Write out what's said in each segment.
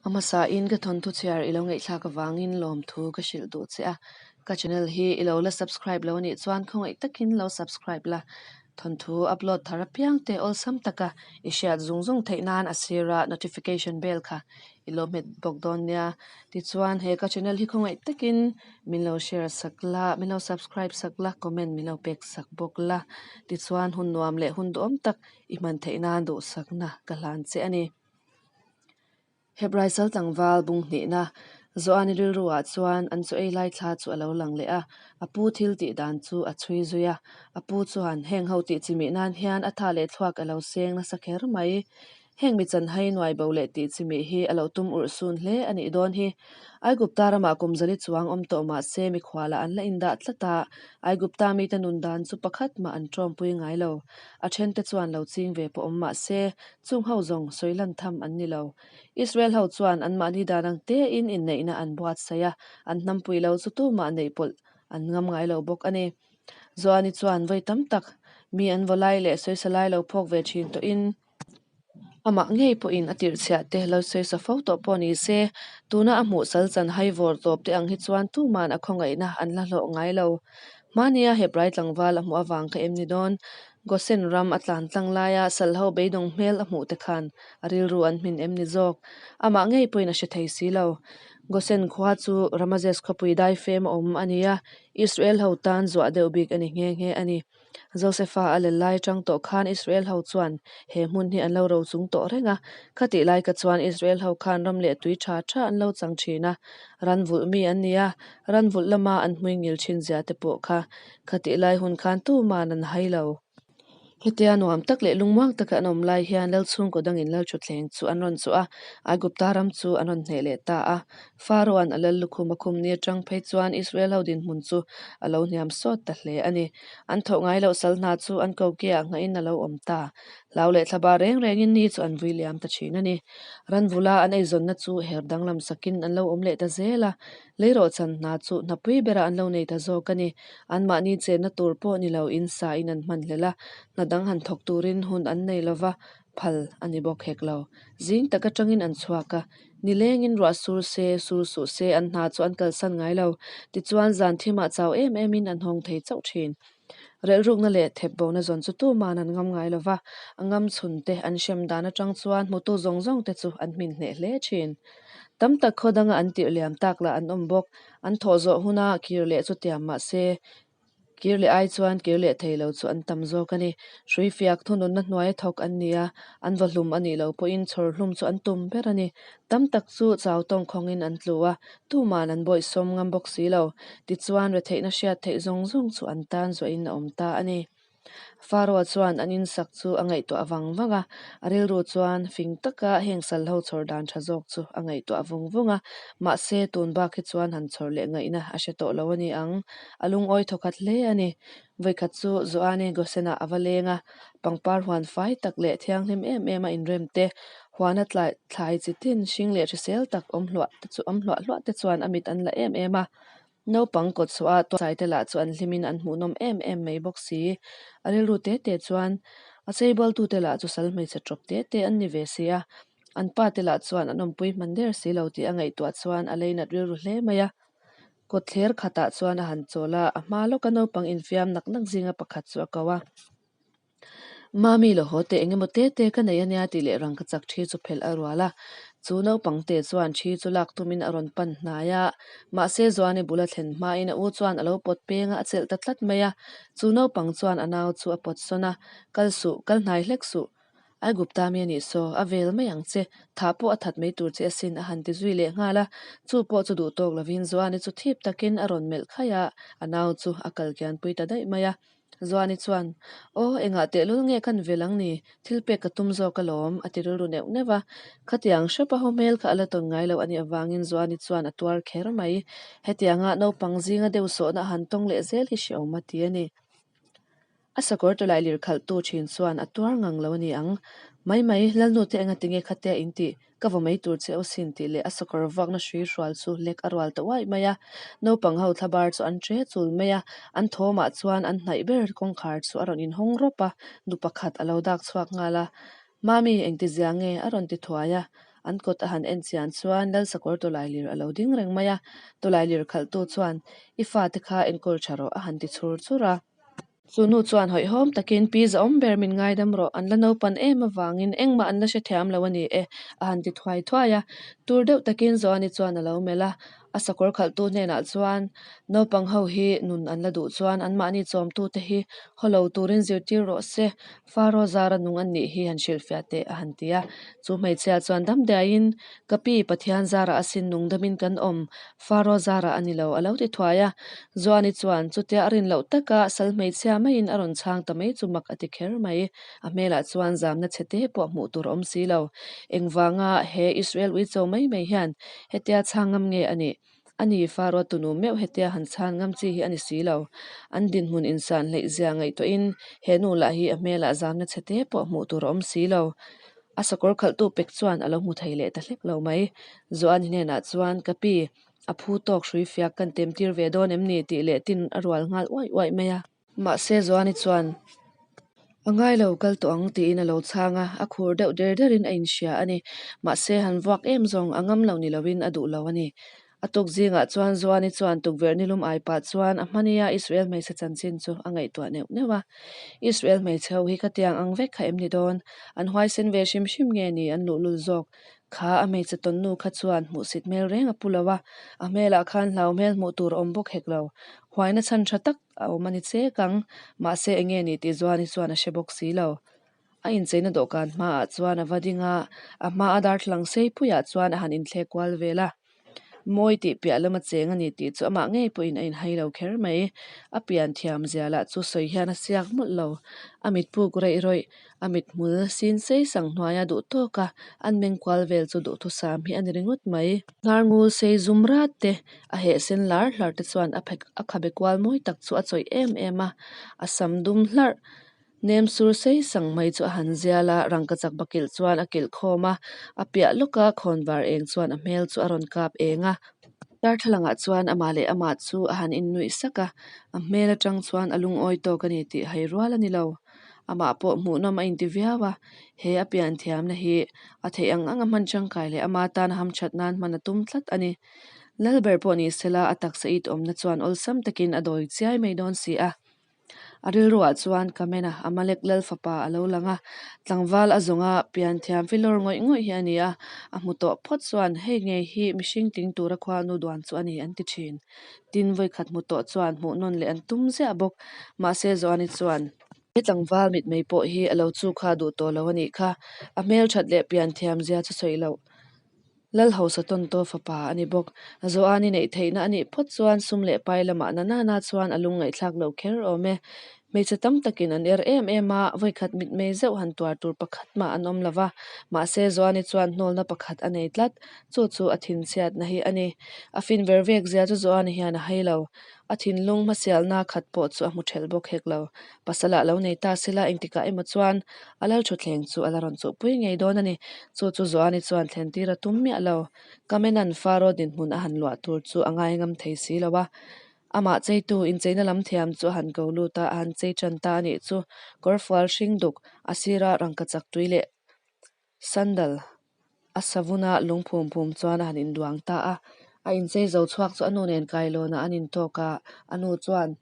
A hmasain ka thawnthu chhiar i lo ngaihthlak avangin lawmthu ka hrilh duh che a. Ka channel hi i lo la subscribe lo anih chuan khawngaih takin lo subscribe la. Thawnthu upload thar apiang te awlsam taka i hriat zung zung theih nan a sira notification bell kha i lo hmet bawk dawn nia. Tichuan he ka channel hi khawngaih takin min lo share sak la, min lo subscribe sak la, comment min lo pek sak bawk la. Tichuan hun nuam leh hun duhawm tak i hman theih nan duhsakna ka hlan che a ni. Hebrai sal tlangval bung hnihna Joani rilruah chuan an chu ei lai thla chu a lo lang leh a, a pu thil tih dan chu a chhui zui a. A pu chuan heng ho tih chimih nan hian a tha leh thluak a lo seng nasa kher mai. Heng mi chanhai nuai bo leh tih chimih hi a lo tum urh sun hle a nih dawn hi. Aigupta ramah kum zali chuang awm tawh mah se mikhualah an la indah tlat a, Aigupta mite nun dan chu pakhat mah an tawmpui ngai lo. A thente chuan lo ching ve pawh awm mah se, chung ho zawng sawi lan tham an ni lo. Israel ho chuan anmahni dan ang tein inneihna an buatsaih a, an hnampui lo chu tumah neih pawlh an ngam ngai lo bawk a ni. Joani chuan vawi tam tak mi an vaw lai leh sawisa lai lo phawk ve thin tawhin, Amah ngei pawhin a tirhchhiah te lo sawi sa fo tawh pawh ni se, tuna a hmuh sal chan hai vawr tawp te ang hi chuan tuman a khawngaihna an la hlawh ngai lo. Hmania Hebrai tlangval a hmuh avang kha em ni dawn? Gosen ram a tlan tlang laia sal ho beidawng hmel a hmuh te khan a rilru an hmin em ni zawk? Amah ngei pawhin a hre thei si lo. Gosen khua chu Ramazes khawpui daifem a awm a ni a, Israel ho tan zuah deuh bik a ni nghe nghe a ni. Josefa a lel lai atang tawh khan Israel ho chuan he hmun hi an lo ro chung tawh reng a. Khatih lai ka chuan Israel ho khan ram leh tui tha tha an lo chang thin a, ran vulh mi an ni a, ran vulh lama an hmui ngil thin zia te pawh kha khatih lai hun khan tuman an hai lo. Hetia nuam tak leh lungmuang taka an awm lai hian lal chhungkaw dangin lal thutthleng chu an rawn chhuah a, Aigupta ram chu an rawn hneh leh ta a. Pharaoh-a'n a lal lukhum a khum ni atang phei chuan Israel ho dinhmun chu a lo hniam sawt ta hle a ni. An thawh ngai loh sal hna chu an kokiah nghahin a lo awm ta. Hlau leh thlaba reng rengin ni chu an vui liam ta thin a ni. Ranvula an eizawnna chu her danglam sakin an lo awm leh ta zel a, leirawhchan hna chu hnapui berah an lo nei ta zawk a ni. Anmahni chenna tur pawh ni lo in sa in an hman hlel a, hna dang han thawk turin hun an nei lova, phal a ni bawk hek lo. Zing tak atangin an chhuak a, nilengin ruah sur se, sur suh se an hna chu an kalsan ngai lo. Tichuan zan thimah chau em emin an hawng thei chauh thin. Relhrukna leh thep bona zawn chu tuman an ngam ngai lo va, a ngam chhun te an hrem dan atang chuan hmutu zawng zawng te chu an hmin hneh hle thin. Tam tak khaw danga an tirh liam tak lah an awm bawk. An thawh zawh huna kir leh chu tiam mah se, Kir leh ai chuan kir leh thei lo chu an tam zawk a ni. Hrui fiak thununna hnuaia thawk an ni a, an va hlum a nih loh pawhin chhawr hlum chu an tum ber a ni. Tam tak chu chau tawng khawngin an tlu a, tuman an bawihsawm ngam bawk si lo. Tichuan retheihna hriat theih zawng zawng chu an tan zuahin a awm ta a ni. Pharaoh chuan an insak chu a ngaihtuah vang vang a, a rilru chuan fing taka heng sal ho chhawr dan tha zawk chu a ngaihtuah vung vung a, mahse tun bak hi chuan han chhawr leh ngaihna a hre tawh lo a ni ang. A lungawi thawkhat hle a ni. Vawikhat chu Joani Gosen-ah a va leng a, pangpar huan fai tak leh thianghlim em em a inrem te, huana tlai thlai chi tin hring leh hrisel tak awm hluah te chu awm hluah hluah te chuan a mit an la em em a. Naupang kawt chhuah a tuasaite te lah chu an hlimin an hmuhnawm em em mai bawk si. A rilru te te chuan a cheibawl-tute lah chu sal hmeichhe tawp te te an ni ve si a, an pa te lah chuan an awmpui hman der si lo tih a ngaihtuah chuan a leinat rilru hle mai a. Kawtthler khatah chuan a han chawl a, a hma lawka naupang infiam nak nak zinga pakhat chu a ko a. Mami lo haw teh engemaw te te ka nei ania tih leh rangka chak thi chu phelh a rual a. Chu naupang te chuan thi chu lak tumin a rawn pan hnai a, mahse Zuani bula thlen hmain a u chuan a lo pawt peng a, a chelh ta tlat mai a. Chu naupang chuan a nau chu a pawt sawn a, Kal suh, kal hnai hlek suh. Aigupta mi a nih saw, a vel mai ang che, thah pawh a that mai tur che asin a han ti zui leh nghal a, chu pawh chu duh tawk lovin Zuani chu thip takin a rawn melh khaih a, a nau chu a kal kian pui ta daih mai a. Zuani chuan, Aw, engah tehlul nge kan vel ang ni, thil pek ka tum zawk alawm, a ti rilru neuh neuh a. Khatiang hrep a haw hmel kha a la tawn ngai lo a nih avangin Zuani chuan a tuar kher mai. Hetianga naupang zinga deuh sawhna a han tawng leh zel hi hrehawm a ti a ni. A sakawr tawlai lir khalhtu thin chuan a tuar ngang lo a ni ang. Mai mai, Lalnu te enga tinge khatia in tih? Ka va mai tur che aw sin tih leh a sakawr vuakna hrui hrual chu lek a rual ta uaih mai a. Naupang ho thlabar chu an ṭe chul mai a, an thawmah chuan an hnaih ber kawngkhar chu a rawn inhawng rawp a, nu pakhat a lo dak chhuak nghal a. Mami, engti zia nge? a rawn ti thuai a. An kawt a han en chian chuan Lal sakawr tawlailir a lo ding reng mai a. Tawlailir khalhtu chuan, I fate kha enkawl tha rawh a han ti chhur chhur a. Chu nu chuan hawihhawm takin, Pi Zaawm ber min ngaidam rawh, an la naupan em avangin engmah an la hrethiam lo a ni e, a han ti thuai thuai a. Tur deuh takin Joani chuan a lo melh a, a sakawr khalhtu hnenah chuan, Naupang ho hi nun an la duh chuan anmahni chawmtute hi haw lo turin zirtir rawh se, Faro zara nung an nih hi han hrilhfiah teh, a han ti a. Chu hmeichhia chuan damdiaiin, Ka pi, Pathian zara a sin nung damin kan awm, Faro zara a ni lo, a lo ti thuai a. Joani chuan chutia a rin loh taka sal hmeichhia maiin a rawn chhang ta mai chu mak a ti kher mai. A hmelah chuan zamna chhe te pawh hmuh tur a awm si lo. Engvanga he Israel uicho mai mai hian hetia chhang ngam nge a nih? A ni, Faro tunu meuh hetia han chhan ngam chi hi a ni si lo. An dinhmun insan hleih zia ngaihtuahin he nu lah hi a hmelah zamna chhe te pawh hmuh tur a awm si lo. A sakawr khalhtu pek chuan a lo hmu thei leh ta hlek lo mai. Joani hnenah chuan, Ka pi, a phu tawk hrui fiak kan tem tir ve dawn em ni? tih leh tin a rual nghal uaih uaih mai a. Mahse Joani chuan, A ngai lo, kal tawh ang tiin a lo chhang a, a khur deuh der derin a inhria a ni. Mahse han vuak em zawng a ngam lo ni loin a duh lo a ni. A tuk zingah chuan Joani chuan tukverh nilum ai pah chuan a hmania Israel hmeichhe chanchin chu a ngaihtuah neuh neuh a. Israel hmeichhe ho hi khatiang ang vek kha em ni dawn? An huaisen ve hrim hrim nge ni an luhlul zawk? Kha a hmeichhe tawnnu kha chuan hmuhsit hmel reng a pu lo a, a hmelah khan hlau hmel hmuh tur a awm bawk hek lo. Huaina chhan tha tak a awm a ni chek ang, mahse eng nge ni tih Joani chuan a hre bawk si lo. A incheina dawhkan hmaah chuan a va ding a, a hmaa darthlalang sei puiah chuan a han inthlek kual vel a. Mawi tih piah lama cheng a ni tih chu amah ngei pawhin a inhai lo kher mai. A pian thiam zia lah chu sawi hian a siak mawlh lo. A mit puk reih rawih, a mit hmul sin sei sang hnuaia duh tawk a, an meng kual vel chu duhthusam hi a ni ringawt mai. Hnar ngul sei zum rat te, a heh sen lar hlar te chuan a phek a khabe kual mawi tak chu a chawih em em a, a sam dum hlarh. Nem sur sei sang mai chu a han zial a, rangkachak bakilh chuan a kilh khawm a, a piah lawka khawnvar eng chuan a hmel chu a rawn kap eng a. Darthlalangah chuan amah leh amah chu a han innuih sak a, a hmel atang chuan a lungawi tawk a ni tih hai rual a ni lo. Amah pawh hmuhnawm a inti viau a, he a pian thiamna hi a theih ang anga hman tangkai leh ama tan hamthat nan hman a tum tlat a ni. Lalber pawh ni sela a taksa it awmna chuan awlsam takin a dawi chiai mai dawn si a. A rilruah chuan Kamena, Amalek lal fapa a lo lang a, tlangval a zawnga pian thiam filawr ngawih ngawih hi a ni a, a hmu tawh phawt chuan hei ngei hi mihring tling tura khuanu duan chu a ni an ti thin. Tin, vawikhat hmu tawh chuan hmuh nawn leh an tum ziah bawk. Mahse, Joani chuan. He tlangval mitmei pawh hi a lo chu kha duh tawh lo a nih kha. A hmelthat leh pian thiam zia chu sawi loh. Lal hausa tawntaw fapa a ni bawk. Joani neih theihna a nih phawt chuan sum leh pai lamah na nana chuan a lungngaihthlak lo kher awm e. Hmeichhe tam takin an er em em a, vawikhat mitmei zeuh han tuar tur pakhat mah an awm lo va. Mahse, Joani chuan hnawlna pakhat a nei tlat. Chu chu a thinchhiatna hi a ni. A fin ver vek zia chu Joani hian a hai lo. A thinlung hmasialna khat pawh chu a hmu ṭhelh bawk hek lo. Pasal ah lo nei ta sela engtikah emaw chuan a lal thutthleng chu a la rawn chuhpui ngei dawn a ni. Chu chu Joani chuan thlen tir a tum miah lo. Kamenan Faro dinhmun a han luah tur chu a ngai ngam thei si lo a. Amah cheitu incheina lam thiam chu a han ko lut a, a han chei ṭan ta a nih chu. Kawrfual hring duk, a sira rangkachak tui leh Sandal a savuna lung phum phum chuan a han induang ta a, a inchei zo chhuak chu a nu nen kailawnah an intawk a, a nu chuan,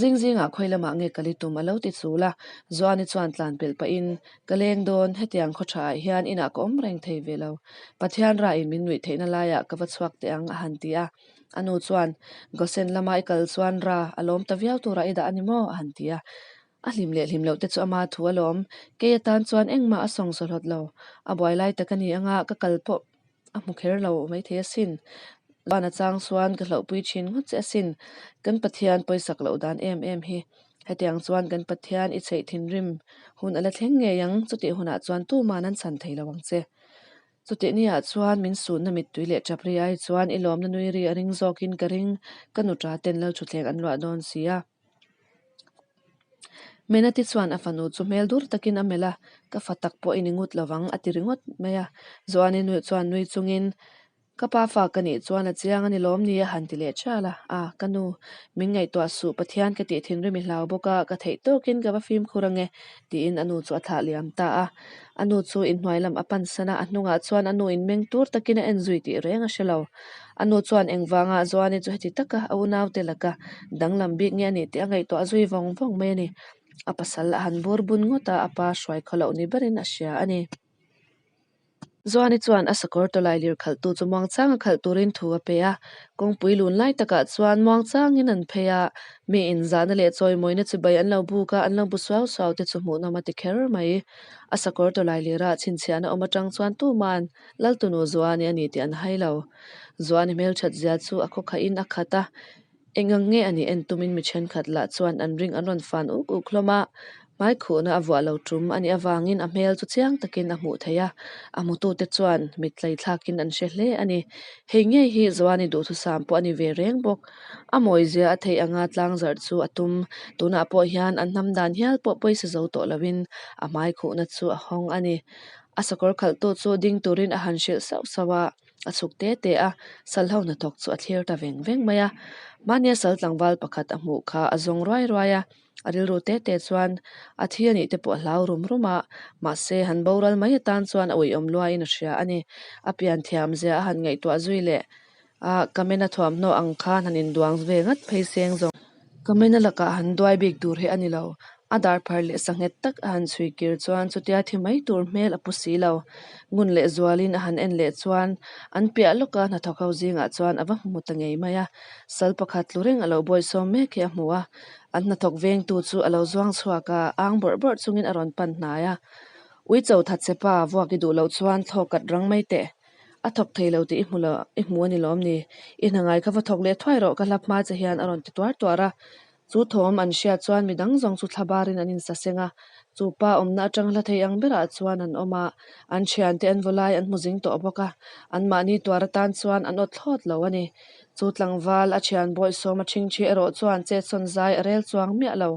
Zing zingah khawi lamah nge kal i tum a lo ti chul a, Zuani chuan tlan pelh pahin, Ka leng dawn, hetiang khaw thaah hian inah ka awm reng thei ve lo, Pathian rain min nuih theihna laiah ka va chhuak teh ang a han ti a, a nu chuan, Gosen lama i kal chuan ra a lawm ta viau turah i dah a ni maw? a han ti a. A hlim leh hlim loh te chu ama thu alawm. Kei atan chuan engmah a sawng sawhlawt lo. A buai lai tak a ni anga ka kal pawh a hmu kher lo maithei asin. Van a chang chuan ka hlauhpui thin ngawt che asin. Kan Pathian pawisak loh dan em em hi. Hetiang chuan kan Pathian i chheih thinrim hun a la thleng ngei ang, chutih hunah chuan tuman an chhan thei lo ang che. Chutih niah chuan min sunna mittui leh ṭap ri ai chuan i lawmna nui ri a ring zawkin ka ring, ka nuṭa ten Lalṭhutthleng an luah dawn si a. Menati chuan a fanu chu hmel dur takin a melh a, Ka fa tak pawh i ni ngut lovang a ti ringawt mai a. Joani nu chuan nui chungin. Ka pa fa ka nih chuan a chiang a ni lawm ni a han ti leh ṭhial a. A, ka nu, min ngaihtuah suh, Pathian ka tih thinrim i hlau bawk a, ka theih tawkin ka va fimkhur ange, tiin a nu chu a thlah liam ta a. A nu chu inhnuai lam a pan san a, a hnungah chuan a nu in meng tur takin a en zui tih reng a hre lo. A nu chuan engvanga Joani chu heti taka a unaute laka danglam bik nge a nih tih a ngaihtuah zui vawng vawng mai a ni. A pasal a han bur bun ngawt a, a pa hruai khaw loh ni berin a hria a ni. Zuani chuan a sakawr tawlai lir khalhtu chu muangchanga khalh turin thu a pe a, kawngpui lun lai takah chuan muangchangin an phei a, mi inzahna leh chawimawina chibai an lo buk a, an lo bu suau suau te chu hmuhnawm a ti kher mai. A sakawr tawlai lira chhinchhiahna awm atang chuan tuman Laltunu Zuani a ni tih an hai lo. Zuani hmelthat zia chu a khawkhahin a khat a, Eng ang nge a nih en tumin mi thenkhat lah chuan an ring an rawn fan uk uk hlawm a, hmaikhuhna a vuah lo tum a nih avangin a hmel chu chiang takin a hmuh theih a, a hmutute chuan mit tleithlakin an hre hle a ni. Hei ngei hi Joani duhthusam pawh a ni ve reng bawk. A mawizia a theih anga tlangzarh chu a tum. Tunah pawh hian an hnam dan hial pawh pawisa zo tawh loin a hmaikhuhna chu a hawng a ni. A sakawr khalhtu chu ding turin a han hrilh sauh sauh a. A chhuk te te a, sal ho hnathawk chu a thlir ta veng veng mai a. Mahnia sal tlangval pakhat a hmuh kha a zawng ruai ruai a, a rilru te te chuan a thi a nih te pawh a hlau rum rum a, mahse han boral mai atan chuan a uiawm luaiin a hria a ni. A pian thiam zia a han ngaihtuah zui leh a, Kamena thuamhnaw ang khan han induang ve ngat phei seng zawng. Kamena lakah han duai bik tur hi a ni lo. A dar phar leh sanghet tak a han chhui kir chuan chutia thi mai tur hmel a pu si lo. Ngun leh zualin a han en leh chuan an piah lawka hnathawk ho zingah chuan a va hmu ta ngei mai a. Sal pakhat tlu reng a lo bawihsawm mek hi a hmu a. An hnathawk vengtu chu a lo zuang chhuak a, ang bawrh bawrh chungin a rawn pan hnai a. Uicho thatchhe pa vuak i duh loh chuan thlawk kat rang mai teh. A thawk thei lo tih i hmu lo, i hmu a ni lawm ni? I hna ngai kha va thawk leh thuai rawh ka hlap hma che hian a rawn ti tuar tuar a. Chu thawm an hriat chuan midang zawng chu thla barin an insaseng a, chu pa awmna atang hla thei ang berah chuan an awm a, an thiante an vaw lai an hmu zing tawh bawk a, anmahni tuar atan chuan an awt thlawt lo a ni. Chu tlangval a thian bawihsawm a ṭhingṭhi erawh chuan chetsawn zai a rel chuang miah lo.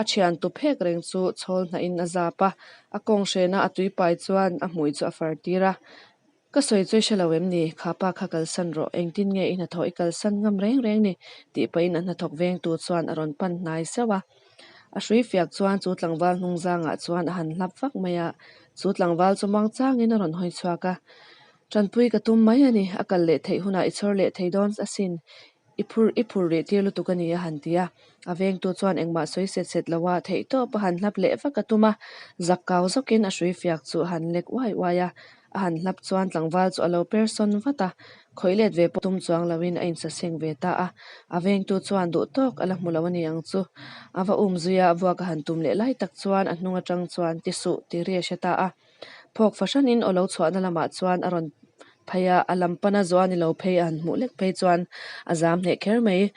A thian tu phek reng chu chhawl hnahin a zap a, a kawng hrena a tuipai chuan a hmui chu a far tir a. Ka sawi chu i hre lo em ni? Kha pa kha kalsan rawh, engtin nge i hnathawh i kalsan ngam reng reng ni? tih pahin a hnathawk vengtu chuan a rawn pan hnai sauh a. A hrui fiak chuan chu tlangval hnung zangah chuan a han hlap vak mai a, chu tlangval chu muangchangin a rawn hawi chhuak a. Tanpui ka tum mai a ni, a kal leh theih hunah i chhawr leh thei dawn asin, I phur i phur rih tir lutuk a ni a han ti a. A vengtu chuan engmah sawi set set lo a, theihtawp a han hlap leh vak a tum a. Zak kau zawkin a hrui fiak chu a han lek uai uai a. A han hlap chuan tlangval chu a lo per sawn vat a. Khawih let ve pawh tum chuang loin a insaseng ve ta a. A vengtu chuan duh tawk a la hmu lo a ni ang chu. A va um zui a, vuak a han tum leh lai tak chuan a hnung atang chuan ti suh ti ri a hre ta a. Phawk fahranin aw lo chhuahna lamah chuan a rawn phei a, a lam pana zuah ni lo phei a han hmuh lek phei chuan a zam hneh kher mai.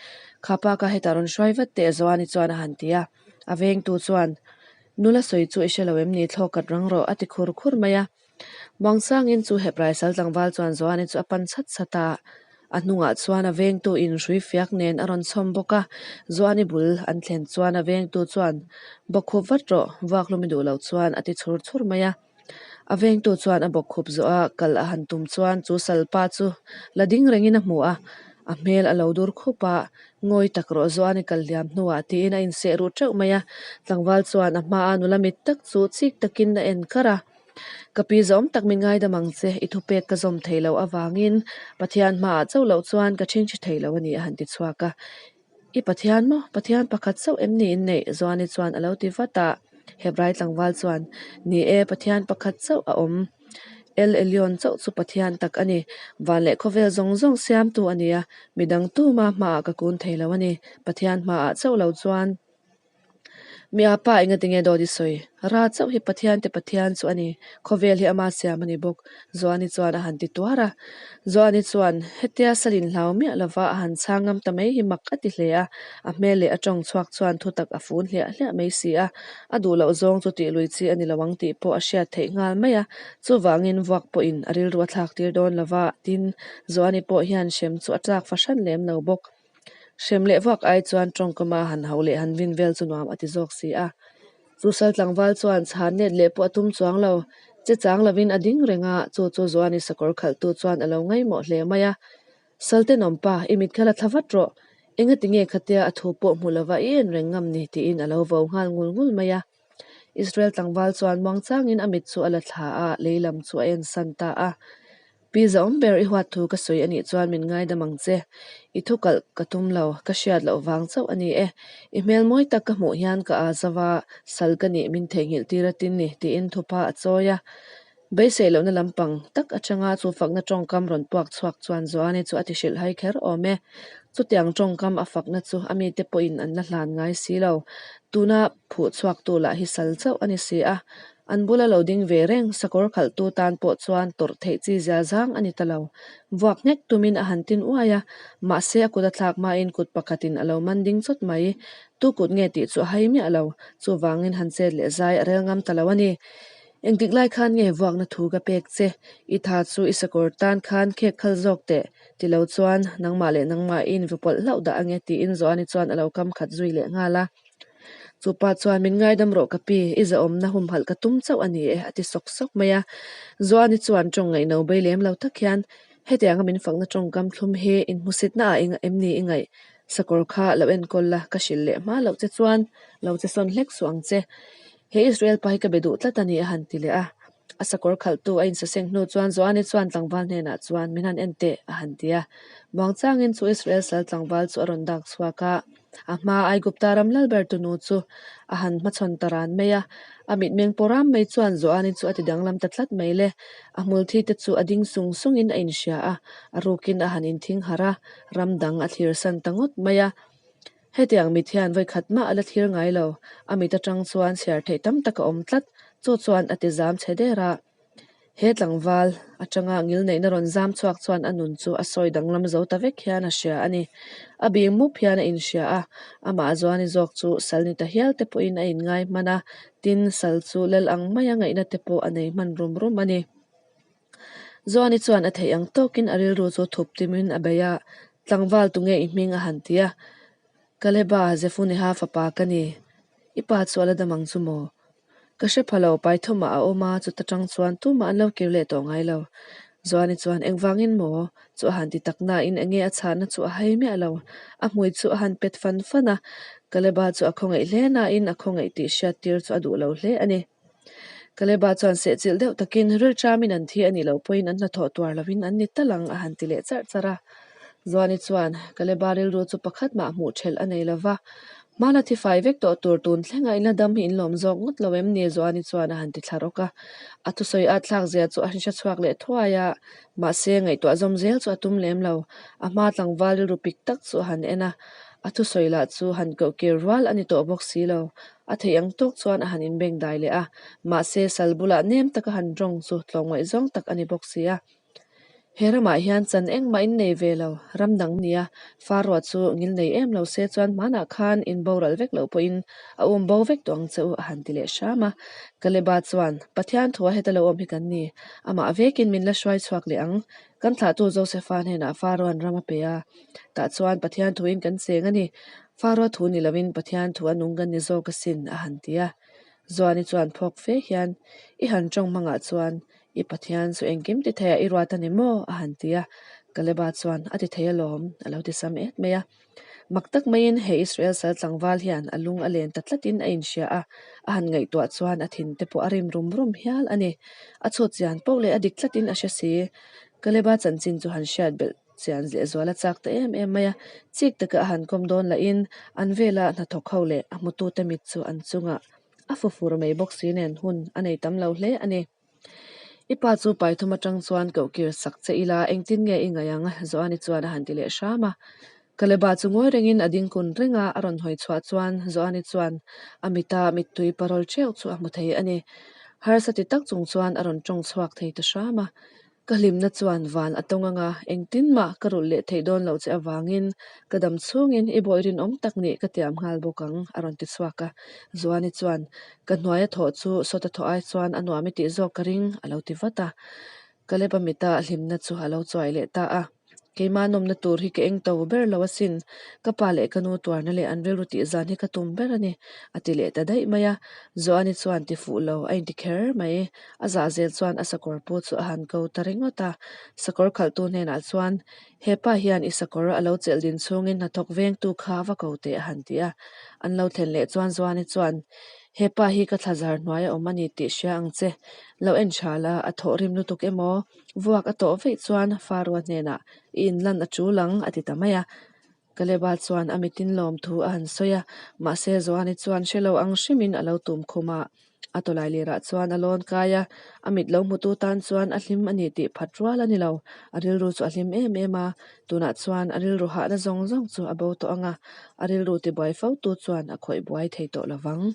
Kha pa ka hetah rawn hruai vat teh Zuani chuan a han ti a, a vengtu chuan, Nula sawi chu i hre lo em ni, thlawk kat rang rawh a ti khur khur mai a. Muangchangin chu Hebrai sal tlangval chuan Zuani chu a pan chhat chhat a, A hnungah chuan a vengtu in hrui fiak nen a rawn chhawm bawk a, Zuani bul an thlen chuan a vengtu chuan, Bawkkhup vat rawh, vuakhlum i duh loh chuan a ti chhur chhur mai a. A vengtu chuan a bawkkhup zawh a, kal a han tum chuan chu salpa chu la ding rengin a hmu a, a hmel a lo dur khup a, Ngawi tak rawh Zuani kal hliam hnuah tiin a inseh ruh teuh mai a, tlangval chuan a hmaa nula mit tak chu chik takin a en kar a. Ka pi zawm tak min ngaidam ang che, i thupek ka zawm thei loh avangin Pathian hmaah chauh loh chuan ka ṭhingṭhi thei lo a ni a han ti chhuak a. I Pathian maw? Pathian pakhat chauh em ni in neih? Zuani chuan a lo ti vat a. Hebrai tlangval chuan, Ni e, Pathian pakhat chauh a awm. El Elyon chauh chu Pathian tak a ni. Van leh khawvel zawng zawng siamtu a ni a, midang tuma hmaah ka kun thei lo a ni. Pathian hmaah chauh lo chuan. Mi a pa enga tinge dawt i sawi? Ra chauh hi Pathian te Pathian chu a ni, khawvel hi ama siam a ni bawk, Joani chuan a han ti tuar a. Joani chuan hetia salin hlau miah lova a han chhang ngam ta mai hi mak a ti hle a, a hmel leh a tawng chhuak chuan thutak a fun hliah hliah mai si a, a duh loh zawng chu tih lui chi a ni lo ang tih pawh a hriat theih nghal mai a, chuvangin vuak pawhin a rilru a thlak tir dawn lova, tin, Joani pawh hian hrem chu a tlak fahran lem lo bawk. Hrem leh vak ai chuan tawngkama han hauh leh han vin vel chu nuam a ti zawk si a. Chu sal tlangval chuan chhan let leh pawh a tum chuang lo. Che chang lovin a ding reng a, chu chu Joani sakawr khalhtu chuan a lo ngaihmawh hle mai a. Saltenawmpa, i mit kha la thla vat rawh. Engati nge khatia a thu pawh hmu lova i en reng ngam ni? tiin a lo vo nghal ngul ngul mai a. Israel tlangval chuan muangchangin a mit chu a la thla a, lei lam chu a en san ta a. Pi Zaawm ber i huat thu ka sawi a nih chuan min ngaidam ang che. I thu kalh ka tum lo, ka hriat loh vang chauh a ni e. I hmel mawi tak ka hmuh hian ka aa zauh a, sal ka nih min theihnghilh tir a tin ni, tiin thupa a chawi a. Beisei lohna lampang tak atanga chu fakna tawngkam rawn puak chhuak chuan Joani chu a ti hrilh hai kher awm e. Chutiang tawngkam a fakna chu a mite pawhin an la hlan ngai si lo. Tuna phuh chhuaktu lah hi sal chauh a ni si a. An bula lo ding ve reng sakawr khalhtu tan pawh chuan tawrh theih chi zia zang a ni ta lo. Vuak nghek tumin a han tin uai a, mahse a kut a thlak hmain kut pakhatin a lo man ding chawt mai. Tu kut nge tih chu a hai miah lo. Chuvangin han chet leh zai a rel ngam ta lo a ni. Engtik lai khan nge vuakna thu ka pek che? I tha chu i sakawr tan khan khek khal zawk teh ti lo chuan nangmah leh nangmah i invupawlh hlauh dah ange tiin Joani chuan a lo kam khat zui leh nghal a. Chu pa chuan min ngaidam rawh ka pi, i zahawmna humhalh ka tum chauh a ni e a ti sawk sawk mai a. Joani chuan tawng ngaihno bei lem lo tak hian hetianga min fakna tawngkam thlum hi inhmusitna ah em ni i ngaih? Sakawr kha lo enkawl la, ka hrilh leh hma loh che chuan lo che sawn hlek suh ang che. He Israel pa hi ka be duh tlat a ni a han ti leh a. A sakawr khalhtu a insaseng hnu chuan Joani chuan tlangval hnenah chuan min han en teh a han ti a. Muangchangin chu Israel sal tlangval chu a rawn dak chhuak a. A hma Aigupta ram lal ber tunu chu a han hmachhawn ta ran mai a. A mitmeng pawh ram mai chuan Joani chu a ti danglam ta tlat mai le. A hmulthi te chu a ding sung sungin a inhria a, a rukin a han inthing harh a, ram dang a thlir san ta ngawt mai a. Hetiang mit hian vawikhat mah a la thlir ngai lo, a mit atang chuan chhiar theih tam tak a awm tlat, chu chuan a ti zam chhe der a. He tlangval atanga ngilneihna rawn zam chhuak chuan a nun chu a sawi danglam zo ta vek hian a hria a ni. A bing mup hian a inhria a, amah Zuani zawk chu sal ni ta hial te pawhin a inngai hman a, tin sal chu lal ang maia ngaihna te pawh a nei hman rum rum a ni. Zuani chuan a theih ang tawkin a rilru chu thup timin a bei a, Tlangval tunge i hming a han ti a, Kaleba, Zefuneha fapa ka ni. I pa chu a la dam ang chu maw? Ka hre pha lo, Paithawmah a awm a, chuta tang chuan tumah an lo kir leh tawh ngai lo. Zuani chuan, Engvangin maw? chu a han ti tak nain enge a chhahna chu a hai miah lo. A hmui chu a han pet fan fan a, Kaleba chu a khawngaih hle nain a khawngaih tih hriattir chu a duh lo hle a ni. Kaleba chuan sehchilh deuh takin rilṭamin an thi a nih loh pawhin an hnathawh tuar lovin an ni tal ang a han ti leh charh charh a. Zuani chuan Kaleba rilru chu pakhat mah hmuh ṭhelh a nei lova, Hmana thi fai vek tawh tur tun thlenga inla dam hi inlawm zawk ngawt lo em ni? Zuani chuan a han ti thla rawk a. A thusawi at thlak zia chu a hre chhuak leh thuai a, mahse ngaihtuah zawm zel chu a tum lem lo. A hma tlangval rilru pik tak chu a han en a, a thusawi lah chu han koh kir rual a ni tawh bawk si lo. A theih ang tawk chuan a han inbeng dai leh a, mahse sal bulah nem taka han rawng chu tlawmngaih zawng tak a ni bawk si a. He ramah hian chan engmah in nei ve lo, ram dang nia Faroa chu ngil nei em lo se chuan hmanah khan in boral vek loh pawhin a um bo vek tawh ang che u a han ti leh hram a. Kaleba chuan, Pathian thua heta lo awm hi kan ni, amah vekin min la hruai chhuak leh ang, kan thlahtu Josefa hnenah Faroa'n ram a pe a, tah chuan Pathian thuin kan cheng a ni, Faroa thu ni lovin Pathian thu a nung kan ni zawk asin a han ti a. Zuani chuan phawk fe hian, I han tawng hmangah chuan i Pathian chu engkim ti theiah i ruat a ni maw? a han ti a. Kaleba chuan, A ti thei alawm, a lo ti sam et mai a. Mak tak maiin he Israel sal tlangval hian a lung a len ta tlatin a inhria a, a han ngaihtuah chuan a thin te pawh a rim rum rum hial a ni. A chhut chian poh leh a dik tlatin a hre si. Kaleba chanchin chu han hriat belh chian lehzual a chak ta em em mai a, chik taka a han kawm dawn lahin an vela hnathawk ho leh a hmutute mit chu an chungah a fu fur mai bawk si nen hun a nei tam lo hle a ni. I pa chu paithum atang chuan koh kir sak che ila engtin nge i ngaih ang? Joani chuan a han ti leh hram a. Kaleba chu ngawi rengin a ding kun reng a, a rawn hawi chhuah chuan Joani chuan a mita mittui parawl teuh chu a hmu thei a ni. Harsa ti tak chung chuan a rawn tawng chhuak thei ta hram a. Ka hlimna chuan van a tawng anga engtin mah ka rulh leh theih dawn loh che avangin ka dam chhungin i bawi rinawm tak nih ka tiam nghal bawk ang a rawn ti chhuak a. Zuani chuan ka hnuaia thawh chu sawta thawh ai chuan a nuam i tih zawk ka ring a lo ti vat a. Kaleba mita hlimna chu a lo chuai leh ta a. Keimah nawmna tur hi ka eng to ber lo asin. Ka pa leh ka nu tuarna leh an rilru tih zan hi ka tum ber a ni, a ti leh ta daih mai a. Joani chuan ti fuh lo a inti kher mai. A zah zel chuan a sakawr pu chu a han ko ta ringawt a. Sakawr khalhtu hnenah chuan, He pa hian i sakawr a lo chelh din chhungin hnathawk vengtu kha va ko teh a han ti a. An lo thlen leh chuan Joani chuan, He pa hi ka thlazar hnuai a awm a ni tih hria ang che. Lo en tha la, a thawh rim lutuk emaw? Vuak a tawh veih chuan Faroa hnenah i inlan a tul ang a ti ta mai a. Kaleba chuan a mitin lawm thu a han sawi a, mahse Joani chuan hre lo ang hrimin a lo tum khum a. A tawlai lirah chuan a lawn kai a, a mit lo hmutu tan chuan a hlim a ni tih phat rual a ni lo. A rilru chu a hlim em em a, tunah chuan a rilru hahna zawng zawng chu a bo tawh ang a, a rilru tibuai fo tu chuan a khawih buai thei tawh lo vang.